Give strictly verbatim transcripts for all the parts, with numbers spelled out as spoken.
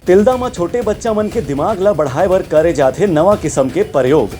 तिल्दा म छोटे बच्चा मन के दिमाग ल बढ़ाए बर करे जाथे नवा किसम के प्रयोग।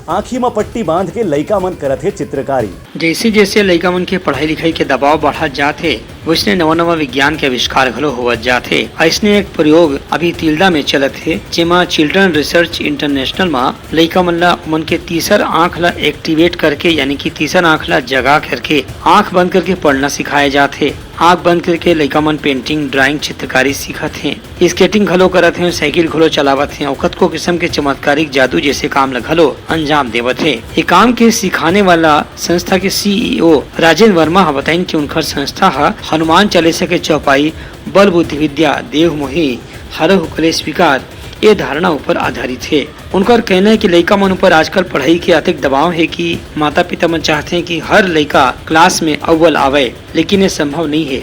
आँखी म पट्टी बांध के लइका मन करत हे चित्रकारी। जइसे जइसे लइका मन के पढ़ाई लिखाई के दबाव बढ़त जात हे, वइसने नवा नवा विज्ञान के आविष्कार घलो होवत जात हे। अइसने एक प्रयोग अभी तिल्दा में चलत हे, जेमा चिल्ड्रन रिसर्च इंटरनेशनल म लइका मन ल ओमन के तीसर आँख ल एक्टिवेट करके, यानी कि तीसर आँख ल जगा करके आँख बंद करके पढ़ना सिखाए जात हे। आँख बंद करके लइका मन पेंटिंग, ड्राइंग, चित्रकारी सीखत हें। स्केटिंग घलो करत हें, साइकिल घलो चलावत हें अउ कतको किसम के चमत्कारिक जादू जइसे काम ल घलो अंजाम देवत हें। ये काम के सिखाने वाला संस्था के सीईओ राजेंद्र वर्मा ह बताइन कि उनकर संस्था ह हनुमान चालीसा के चौपाई बल बुद्धि विद्या देहु मोहि हरहु कलेश विकार ए धारणा ऊपर आधारित हे। उनकर कहना हे कि लइका मन ऊपर आजकल पढ़ाई के अतेक दबाव हे कि माता-पिता मन चाहथे कि हर लइका क्लास में अव्वल आवय, लेकिन ये संभव नइ हे।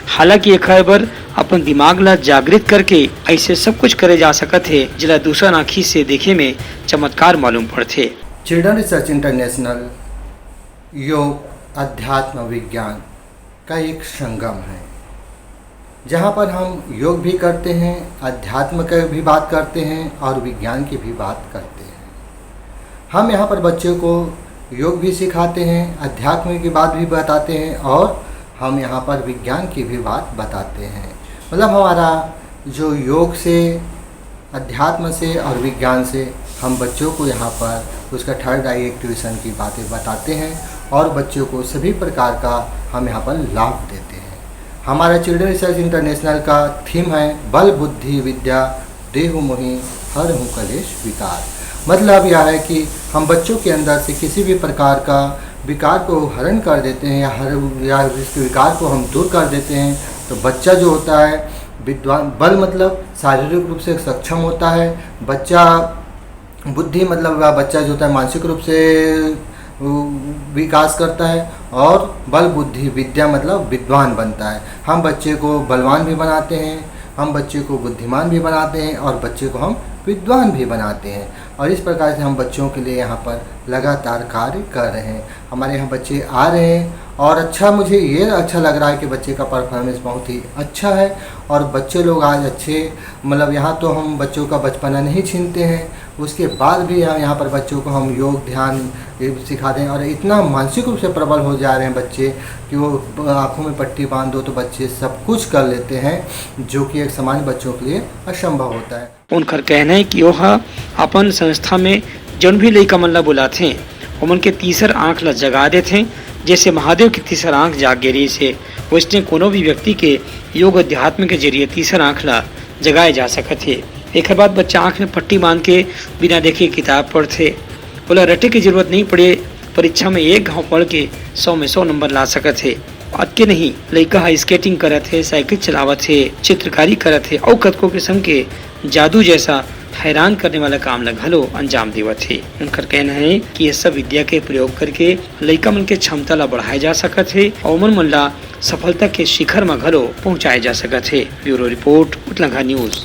हालांकि एखर बर अपन दिमाग ला जागृत करके अइसे सब कुछ करे जा सकत हे, जेला दूसर आँखी से देखे में चमत्कार मालूम पड़थे। चिल्ड्रन रिसर्च इंटरनेशनल योग अध्यात्म विज्ञान का एक संगम है, जहाँ पर हम योग भी करते हैं, अध्यात्म की भी बात करते हैं और विज्ञान की भी बात करते हैं। हम यहाँ पर बच्चों को योग भी सिखाते हैं, अध्यात्म की बात भी बताते हैं और हम यहाँ पर विज्ञान की भी बात बताते हैं। मतलब हमारा जो योग से, अध्यात्म से और विज्ञान से हम बच्चों को यहाँ पर उसका थर्ड आई एक्टिवेशन की बातें बताते हैं और बच्चों को सभी प्रकार का हम यहाँ पर लाभ देते हैं। हमारा चिल्ड्रन रिसर्च इंटरनेशनल का थीम है बल बुद्धि विद्या देहु मोहि हरहु कलेश विकार। मतलब यह है कि हम बच्चों के अंदर से किसी भी प्रकार का विकार को हरण कर देते हैं या हर, या इसके विकार को हम दूर कर देते हैं, तो बच्चा जो होता है विद्वान, बल मतलब शारीरिक रूप से सक्षम होता है, बच्चा बुद्धि मतलब वह बच्चा जो होता है मानसिक रूप से वो विकास करता है, और बल बुद्धि विद्या मतलब विद्वान बनता है। हम बच्चे को बलवान भी बनाते हैं, हम बच्चे को बुद्धिमान भी बनाते हैं और बच्चे को हम विद्वान भी बनाते हैं। और इस प्रकार से हम बच्चों के लिए यहाँ पर लगातार कार्य कर रहे हैं। हमारे यहाँ बच्चे आ रहे हैं और अच्छा, मुझे ये अच्छा लग रहा है कि बच्चे का परफॉर्मेंस बहुत ही अच्छा है और बच्चे लोग आज अच्छे, मतलब यहाँ तो हम बच्चों का बचपना नहीं छीनते हैं, उसके बाद भी यहाँ, यहाँ पर बच्चों को हम योग ध्यान ये सिखाते हैं और इतना मानसिक रूप से प्रबल हो जा रहे हैं बच्चे कि वो ब-, आँखों में पट्टी बांध दो तो बच्चे सब कुछ कर लेते हैं, जो कि एक सामान्य बच्चों के लिए असंभव होता है। उनकर कहना है कि ओह अपन संस्था में जौन भी लइका मन ला बुलाथे, ओमन के तीसर आँख ला जगा देथे। जैसे महादेव के तीसर आँख जाग गे रहिस हे, वैसने कोनो भी व्यक्ति के योग अध्यात्म के जरिए तीसर आँख ला जगाए जा सकत हे। एखर बाद बच्चा आँख में पट्टी बांध के बिना देखे किताब पढ़थे। ओला रटे के जरूरत नहीं पड़े, परीक्षा में एक घाव पढ़ के सौ में सौ नंबर ला सकत हे। अतके नहीं, लइका ह स्केटिंग करत हे, साइकिल चलावत हे, चित्रकारी करत हे अउ कतको किसम के जादू जैसा हैरान करने वाला काम ल घलो अंजाम देवत हे। उनकर कहना हे कि ये सब विद्या के प्रयोग करके लइका मन के क्षमता ल बढ़ाए जा सकत हे अउ ओमन मन ल सफलता के शिखर म घलो पहुंचाए जा सकत हे। ब्यूरो रिपोर्ट, उतलंघा न्यूज।